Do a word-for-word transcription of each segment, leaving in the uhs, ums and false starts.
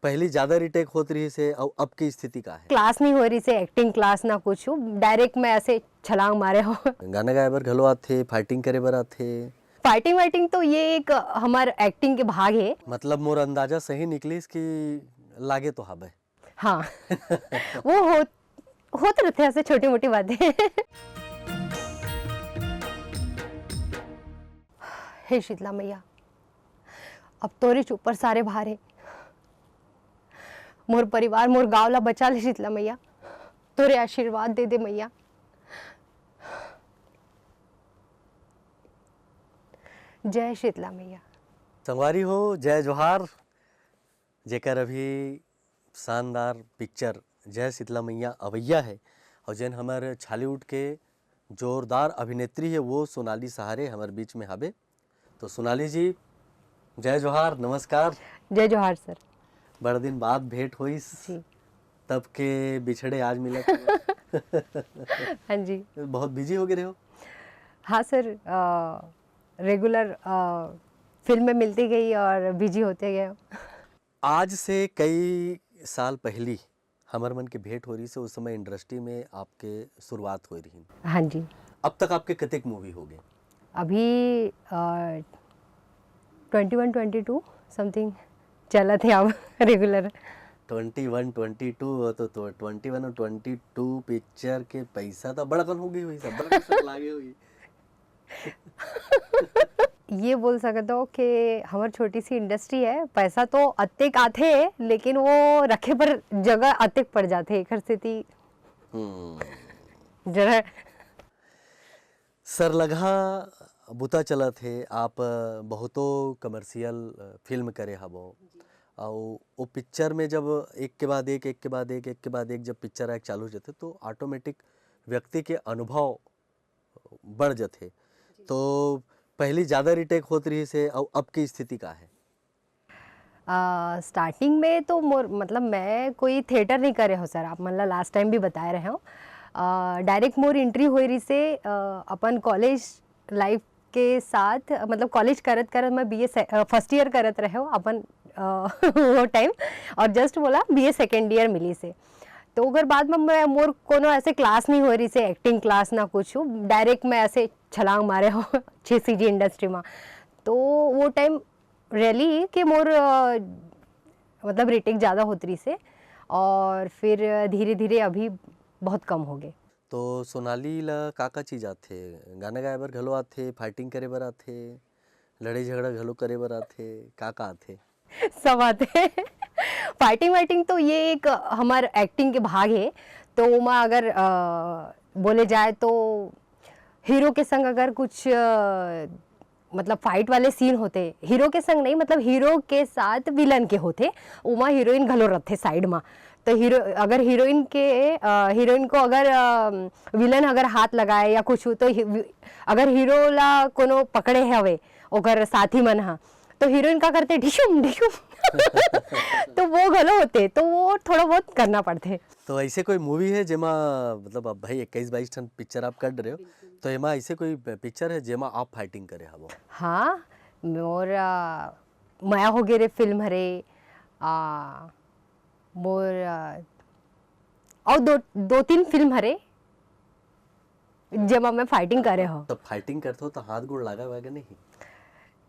पहली ज्यादा रिटेक होत रहिस हे, अउ अब के स्थिति का हे? क्लास नहीं हो रही से, एक्टिंग क्लास ना कुछ, डायरेक्ट मैं ऐसे छलांग मारे हो। गाना गाए बर घलो आथे, फाइटिंग करे बर आथे। फाइटिंग वाइटिंग तो ये एक हमार एक्टिंग के भाग है। मतलब मोर अंदाजा सही निकलिस कि लागे तो हाबे। हाँ। वो हो होत रहते ऐसे छोटी मोटी बातें। हे शीतला मैया, अब तोरे ऊपर सारे भार है। मोर परिवार, मोर गांव ला बचा ले शीतला मैया, तोरे आशीर्वाद दे दे मैया। जय शीतला मैया। संगवारी हो, जय जोहार। जेकर अभी शानदार पिक्चर जय शीतला मैया अवैया है, और जेन हमर छॉलीवुड के जोरदार अभिनेत्री है, वो सोनाली सहारे हमर बीच में हाबे। तो सोनाली जी, जय जोहार, नमस्कार। जय जोहार सर। बड़ा दिन बाद भेंट होइस, जी। तब के बिछड़े आज मिलत हो। हाँ जी। बहुत बिजी हो गए रहे हो? हाँ सर, रेगुलर फिल्म में मिलती गई और बिजी होते गए। आज से कई साल पहली हमर मन के भेंट हो रही से, उस समय इंडस्ट्री में आपके शुरुआत हो रही। हाँ जी। अब तक आपके कतेक मूवी हो गए? अभी ट्वेंटी वन ट्वेंटी टू समथिंग चलत है अब रेगुलर। ट्वेंटी वन ट्वेंटी टू हो तो, तो ट्वेंटी वन और ट्वेंटी टू पिक्चर के पैसा तो बड़कन हो गई हुई, सब बड़कन सब लागे हुई। ये बोल सकते हो कि हमार छोटी सी इंडस्ट्री है, पैसा तो अतेक आथे लेकिन वो रखे पर जगह अतेक पड़ जाथे, एकर सेती हम्म। जरा सरलगहा बुता चलत हे, आप बहुतो कमर्शियल फिल्म करे हवो, अउ वो पिक्चर में जब एक के बाद एक, एक के बाद एक, एक के बाद एक जब पिक्चर आए चालू हो जाथे तो ऑटोमेटिक व्यक्ति के अनुभव बढ़ जाथे। तो पहली ज़्यादा रिटेक होत रहिस हे, अउ अब के स्थिति का हे? स्टार्टिंग में तो मोर मतलब मैं कोई थिएटर नहीं करे हो सर, आप मन ला लास्ट टाइम भी बताए रहे हो। डायरेक्ट मोर एंट्री होई रही से अ, अपन कॉलेज लाइफ के साथ, मतलब कॉलेज करत करत मैं बीए फर्स्ट ईयर करत रहे हो अपन अ, वो टाइम, और जस्ट बोला बीए सेकेंड ईयर मिली से। तो ओकर बाद में मैं मोर कोनो ऐसे क्लास नहीं हो रही से, एक्टिंग क्लास ना कुछ, डायरेक्ट मैं ऐसे छलांग मारे हो छे सीजी इंडस्ट्री में। तो वो टाइम रियली कि मोर अ, मतलब रिटेक ज़्यादा होत रही से, और फिर धीरे धीरे अभी बहुत कम हो गए। तो सोनाली ला का का चीज आथे? गाना गाए बर घलो आथे, फाइटिंग करे बर आथे, लड़ाई झगड़ा घलो करे बर आथे, का का आथे? सब आथे। फाइटिंग वाइटिंग तो ये एक हमार एक्टिंग के भाग है। तो ओमा अगर अ, बोले जाए तो हीरो के संग अगर कुछ अ, मतलब फाइट वाले सीन होते, हीरो के संग नहीं, मतलब हीरो के साथ विलन के होते, ओमा हीरोइन घलो रथे साइड में। तो हीरो अगर हीरोइन के अ, हीरोइन को अगर विलन अगर हाथ लगाए या कुछ तो ही, अगर हीरो ला कोनो पकड़े हवे ओकर साथी मन हा, तो हीरोइन का करते, ढिशुम ढिशुम। तो वो घलो होते, तो वो थोड़ा बहुत करना पड़ते। तो ऐसे कोई मूवी है जेमा, मतलब अब भाई इक्कीस बाईस ठन पिक्चर आप कर रहे हो, तो एमा ऐसे कोई पिक्चर है जेमा आप फाइटिंग करे हवो? हाँ, मोर आ, मया हो गे रे फिल्म हरे, आ, मोर आ, और दो दो तीन फिल्म हरे जेमा मैं फाइटिंग करे हो। तब फाइटिंग करते हो तो हाथ गोड़ लागा वागा नहीं?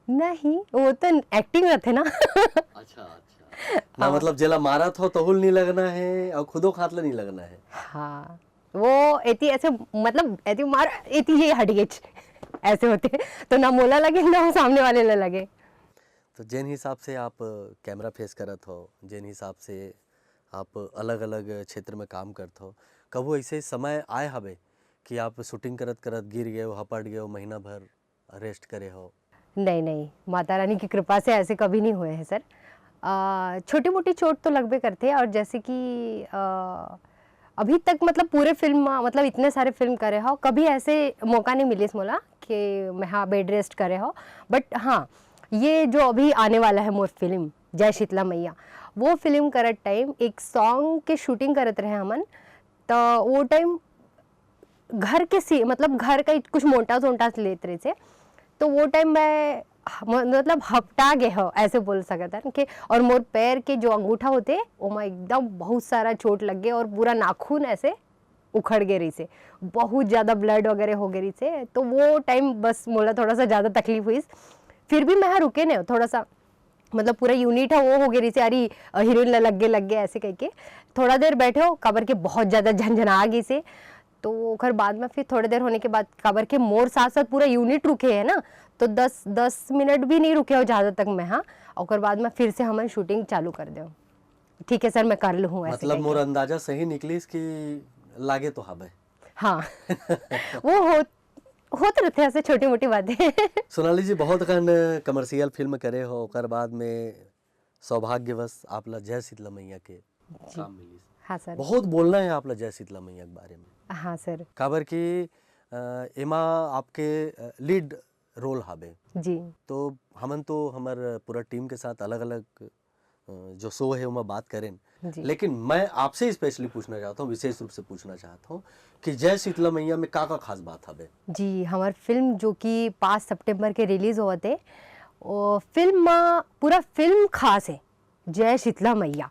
नहीं, वो तो एक्टिंग रहते ना। अच्छा अच्छा। ना मतलब जेला मारा थो तहुल नहीं लगना है और खुदो खात ला नहीं लगना है। हाँ, वो एती ऐसे मतलब एती मार एती ये हट गए ऐसे होते, तो ना मोला लगे ना वो सामने वाले ला लगे। तो जेन हिसाब से आप कैमरा फेस करत हो, जेन हिसाब से आप अलग अलग क्षेत्र में काम करत हो, कभू ऐसे समय आए हवे कि आप शूटिंग करत करत गिर गए हो, हपट गए हो, महीना भर रेस्ट करे हो? नहीं नहीं, माता रानी की कृपा से ऐसे कभी नहीं हुए हैं सर। आ, छोटी मोटी चोट तो लगबे करते हैं, और जैसे कि आ, अभी तक मतलब पूरे फिल्म मा, मतलब इतने सारे फिल्म करे हो, कभी ऐसे मौका नहीं मिलिस मोला कि मैं हाँ बेड रेस्ट करे हो। बट हाँ, ये जो अभी आने वाला है मोर फिल्म जय शीतला मैया, वो फिल्म करत टाइम एक सॉन्ग के शूटिंग करत रहे हमन, तो वो टाइम घर के सी मतलब घर का ही कुछ मोंटाज वोंटाज लेत रहे थे, तो वो टाइम मैं ह-, म-, मतलब हपटा गे हो, ऐसे बोल सकत हन कि, और मोर पैर के जो अंगूठा होते, ओमा एकदम बहुत सारा चोट लग गे और पूरा नाखून ऐसे उखड़ गे रहिसे, बहुत ज़्यादा ब्लड वगैरह हो गे रहिसे। तो वो टाइम बस मोला थोड़ा सा ज़्यादा तकलीफ हुई। फिर भी मैं हा रुके नहीं, थोड़ा सा मतलब पूरा यूनिट है वो हो गे रहिसे, अरे हीरोइन ला लग गे, लग गे ऐसे कह के थोड़ा देर बैठे हो, काबर के बहुत ज़्यादा झनझना गिसे। तो ओकर बाद में फिर थोड़े देर होने के बाद, काबर के मोर साथ साथ पूरा यूनिट रुके है ना, तो दस दस मिनट भी नहीं रुके हो ज़्यादा तक मैं, हाँ। ओकर बाद में फिर से हमन शूटिंग चालू कर दे। ठीक है सर, मैं कर लूँ ऐसे मतलब कह के। मोर अंदाजा सही निकलिस कि लागे तो हबे। हाँ। वो हो, होत रहिथे ऐसे छोटी मोटी बातें। सोनाली जी, बहुत अकन कमर्शियल फिल्म करे हो, ओकर बाद में सौभाग्यवश आप ला जय शीतला मैया के जी। काम मिलिस। हाँ सर। बहुत बोलना है आप ला जय शीतला मैया के बारे में। हाँ सर। काबर कि, अ, एमा आपके, अ, लीड रोल हाबे। जी। तो हमन तो हमर पूरा टीम के साथ अलग-अलग, अ, जो शो है, ओमा बात करेन। जी। लेकिन मैं आपसे स्पेशली पूछना चाहता हूँ, विशेष रूप से पूछना चाहता हूँ कि जय शीतला मैया में का-का खास बात हवे? जी, हमर फिल्म जो कि पाँच सितंबर के रिलीज होवत हे, वो फिल्म म पूरा फिल्म खास हे, जय शीतला मैया।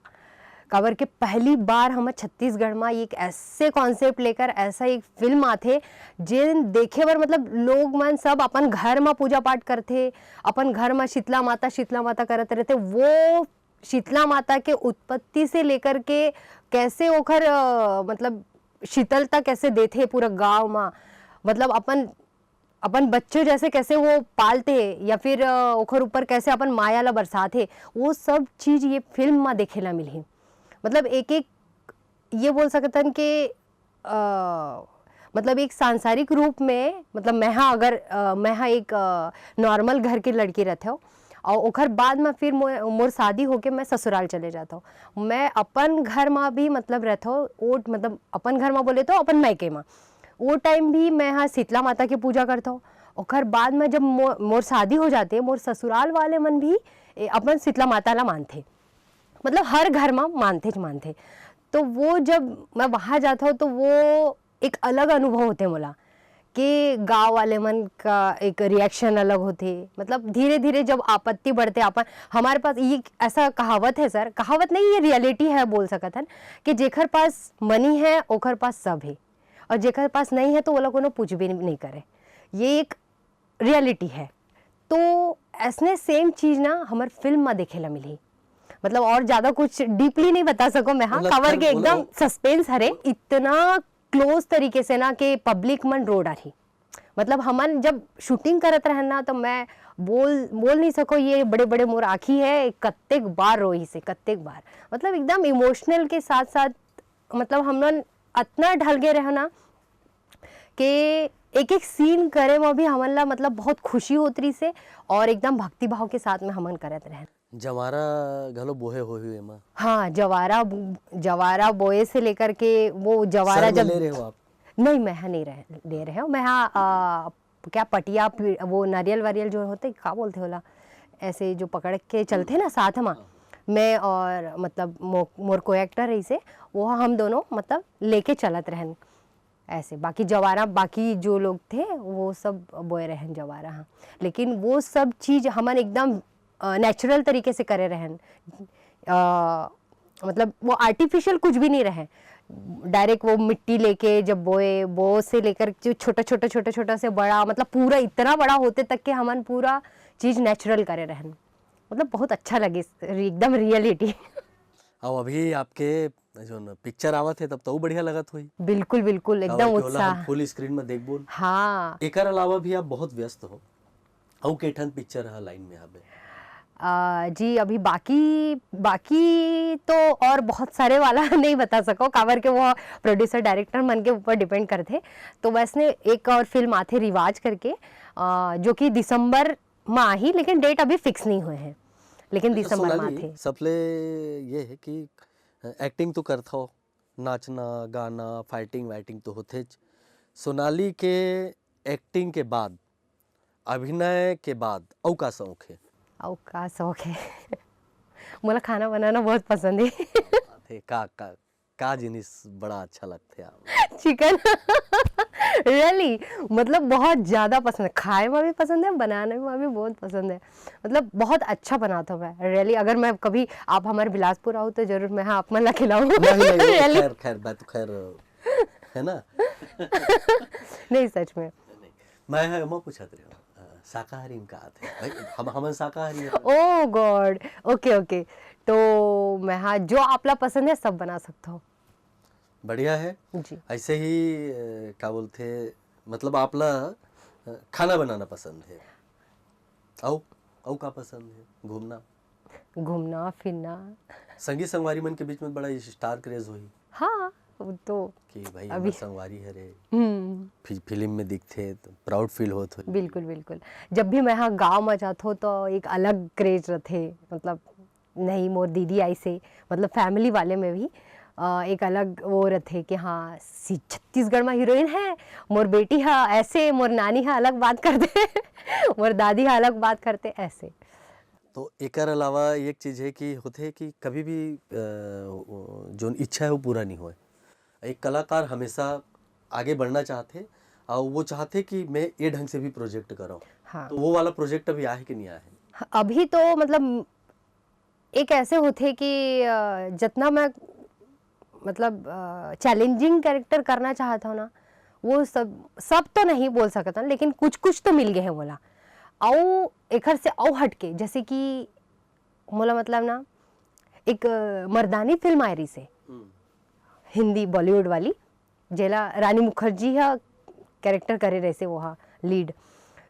काबर के पहली बार हमर छत्तीसगढ़ म एक ऐसे कॉन्सेप्ट लेकर ऐसा एक फिल्म आथे, जेन देखे बर मतलब लोग मन सब अपन घर म पूजा पाठ करथे, अपन घर म शीतला माता, शीतला माता करत रहथे। वो शीतला माता के उत्पत्ति से लेकर के कैसे ओखर, अ, मतलब शीतलता कैसे देथे पूरा गाँव म, मतलब अपन, अपन बच्चों जैसे कैसे वो पालथे या फिर, अ, ओखर ऊपर कैसे अपन माया ला बरसाथे, वो सब चीज ये फिल्म म देखे ला मिलही। मतलब एक-एक ये बोल सकत हन कि, अ, मतलब एक सांसारिक रूप में, मतलब मैं हा अगर, अ, मैं हा एक, अ, नॉर्मल घर के लड़की रहथव, और ओखर बाद में फिर मो-, मोर शादी होके मैं ससुराल चले जाथव। मैं अपन घर मा भी मतलब रहथव, वो मतलब अपन घर मा बोले तो अपन मायके मा। वो टाइम भी मैं हा शीतला माता के पूजा करथव। ओखर बाद में जब मो-, मोर शादी हो जाथे, मोर ससुराल वाले मन भी, ए, अपन शीतला माता ला मानथे, मतलब हर घर मा मानथे च मानथे। तो वो जब मैं वहाँ जाथव तो वो एक अलग अनुभव होथे मोला, कि गाँव वाले मन का एक रिएक्शन अलग होथे। मतलब धीरे-धीरे जब आपत्ति बढ़थे, अपन, हमारे पास ये एक ऐसा कहावत है सर, कहावत नहीं, ये रियलिटी है बोल सकत हन, कि जेकर पास मनी है, ओकर पास सब है, और जेकर पास नहीं है, तो ओला कोनो पूछबे नहीं करे। ये एक रियलिटी है। तो ऐसने सेम चीज ना हमर फिल्म म देखे ला मिलही। मतलब और ज्यादा कुछ डीपली नहीं बता सको मैं, हाँ, मतलब काबर सर, के बोलो। एकदम सस्पेंस हरे, इतना क्लोज तरीके से ना कि पब्लिक मन रो डारही। मतलब हमन जब शूटिंग करत रहन ना, तो मैं बोल, बोल नहीं सको, ये बड़े-बड़े मोर आँखी है, कत्तेक बार रोइसे, कत्तेक बार। मतलब एकदम इमोशनल के साथ-साथ, मतलब हमन अतना ढल गए रहे ना कि एक-एक सीन करे म भी हमन ला मतलब बहुत खुशी होत रहिसे और एकदम भक्ति भाव के साथ में हमन करत रहन। जवारा घलो बोहे होही एमा? हाँ, जवारा, जवारा बोए से लेकर के वो जवारा सर में जब ले रहे हो आप? नहीं, मैं हा नहीं रह, ले रहे हो। मैं हा, आ, क्या पटिया पी-, वो नारियल वारियल जो होते, का बोलते होला, ऐसे जो पकड़ के चलते ना साथ मा, हाँ। मैं और मतलब मो-, मोर को एक्टर रहिसे, वो हम दोनों मतलब लेके चलत रहन ऐसे। बाकी जवारा, बाकी जो लोग थे, वो सब बोए रहन जवारा, हाँ। लेकिन वो सब चीज हमन एकदम, अ, नेचुरल तरीके से करे रहन। अ, मतलब वो आर्टिफिशियल कुछ भी नहीं रहे, डायरेक्ट वो मिट्टी लेके जब बोए, बो से लेकर जो छोटा, छोटा, छोटा, छोटा से बड़ा, मतलब पूरा इतना बड़ा होते तक के हमन पूरा चीज नेचुरल करे रहन। मतलब बहुत अच्छा लगे, एकदम रियलिटी। अब अभी आपके जो न पिक्चर आवत है, तब तो बढ़िया लगत होही। बिल्कुल, बिल्कुल, काबर एकदम कि ओला हम उत्साह। फुल स्क्रीन में देखबो। हाँ। एकर अलावा भी आप बहुत व्यस्त हो, अउ के ठन पिक्चर ह लाइन में आबे? आ, जी, अभी बाकी, बाकी तो और बहुत सारे वाला नहीं बता सको, काबर के वो प्रोड्यूसर डायरेक्टर मन के ऊपर डिपेंड करथे। तो वैसने एक और फिल्म आथे रिवाज करके, आ, जो कि दिसंबर में आही, लेकिन डेट अभी फिक्स नहीं हुए हैं, लेकिन अच्छा, दिसंबर में सोनाली, आथे। सबले ये है कि एक्टिंग तो करथो, नाचना, गाना, फाइटिंग वाइटिंग तो होथेच। सोनाली के एक्टिंग के बाद, अभिनय के बाद अउ का शौक हे? अउ का शौक हे? मोला खाना बनाना बहुत पसंद हे। बात हे, का, का, का जिनिस बड़ा अच्छा लगथे आप? चिकन। रियली, मतलब बहुत ज्यादा पसंद है, खाए में भी पसंद है, बनाने में भी बहुत पसंद है। मतलब बहुत अच्छा बनाता हूँ मैं रियली। अगर मैं कभी, आप हमारे बिलासपुर आओ तो जरूर मैं, हाँ, आप मन ला खिलाऊँ। नहीं नहीं, वो रियली। खैर खैर, मैं तो खैर, है ना? नहीं, सच में। मैं है, मैं पूछत रहे हूँ, अ, शाकाहारी में का आते हैं भाई? हम हमन शाकाहारी है। ओ गॉड। ओके ओके। तो मैं, हाँ, जो आपला पसंद है सब बना सकता हूँ। बढ़िया है। जी। ऐसे ही, अ, का बोलते, मतलब आपला, अ, खाना बनाना पसंद है? अउ अउ का पसंद है? घूमना? घूमना फिरना। संगी संगवारी मन के बीच में बड़ा स्टार क्रेज होही। हाँ, वो तो कि भाई अभी हमर संगवारी हरे। हम्म। फि-, फिल्म में दिखथे तो प्राउड फील होत होही। बिल्कुल बिल्कुल। जब भी मैं, हाँ, गाँव में जात हो तो एक अलग क्रेज रथे, मतलब नहीं, मोर दीदी आइसे, मतलब फैमिली वाले में भी अ, एक अलग वो रथे कि हाँ, सी-, छत्तीसगढ़ में हीरोइन है, मोर बेटी हा ऐसे, मोर नानी हा अलग बात करते, मोर दादी हा अलग बात करते, ऐसे। तो एकर अलावा एक चीज है कि होथे कि कभी भी, अ, वो जोन इच्छा है वो पूरा नहीं होए। एक कलाकार हमेशा आगे बढ़ना चाहथे और वो चाहथे कि मैं ये ढंग से भी प्रोजेक्ट करूँ। हाँ। तो वो वाला प्रोजेक्ट अभी आहे कि नहीं आहे? हाँ, अभी तो मतलब एक ऐसे होथे कि, अ, जितना मैं मतलब, अ, चैलेंजिंग कैरेक्टर करना चाहत हूँ ना, वो सब, सब तो नहीं बोल सकत हूँ, लेकिन कुछ कुछ तो मिल गए हैं मोला। अउ एखर से अउ हटके, जैसे कि मोला मतलब ना, एक, अ, मर्दानी फिल्म आए रहिसे, हम्म। हिंदी बॉलीवुड वाली, जेला रानी मुखर्जी हा कैरेक्टर करे रहिसे, वो हा लीड।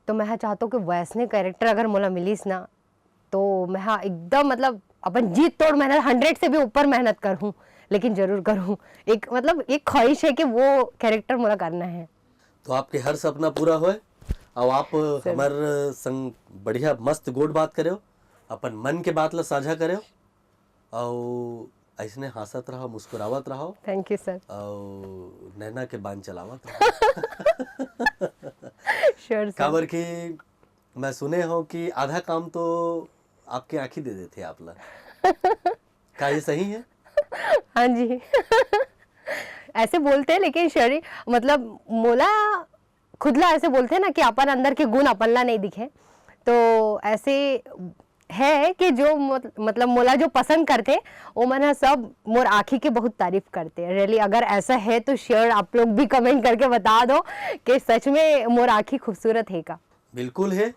तो मैं हा चाहत हूँ कि वैसने कैरेक्टर अगर मोला मिलिस ना, तो मैं हा एकदम मतलब अपन जी तोड़ मेहनत, हंड्रेड से भी ऊपर मेहनत करहूँ, लेकिन जरूर करहूँ। एक मतलब एक ख्वाहिश है कि वो कैरेक्टर मोला करना है। तो आपके हर सपना पूरा होए, और आप सर। हमार संग बढ़िया मस्त गोठ बात करेव, अपन मन के बात ला साझा करेव, और ऐसने हंसत रहो, मुस्कुरावत रहो। Thank you sir. और नैना के बांध चलावत रहो। Sure sir. काबर कि मैं सुने हूँ कि आधा काम तो आपके आँखी दे देथे आप ला। का ये सही है? हाँ जी। ऐसे बोलते हैं, लेकिन शरीर, मतलब, मोला खुद ला ऐसे बोलते हैं ना कि अपन अंदर के गुण अपन ला नहीं दिखे, तो ऐसे है कि जो मत-, मतलब, मोला जो पसंद करथे, वो मन ह सब मोर आँखी के बहुत तारीफ करते हैं। रियली, अगर ऐसा है तो श्योर आप लोग भी कमेंट करके बता दो कि सच में मोर आँखी खूबसूरत है का। बिल्कुल है।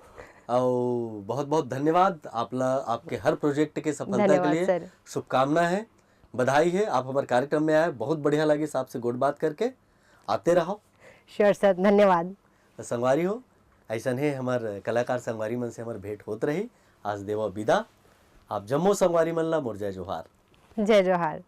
और बहुत बहुत धन्यवाद आप ला, आपके हर प्रोजेक्ट के सफलता के धन्यवाद लिए सर। शुभकामना है, बधाई है। आप हमारे कार्यक्रम में आए, बहुत बढ़िया लगे आपसे गोठ बात करके। आते रहो। श्योर सर, धन्यवाद। तो संगवारी हो, ऐसन है हमार कलाकार संगवारी मन से हमार भेंट होत रही। आज देवा विदा, आप जम्मो संगवारी मन ला मोर जय जोहार। जय जोहार।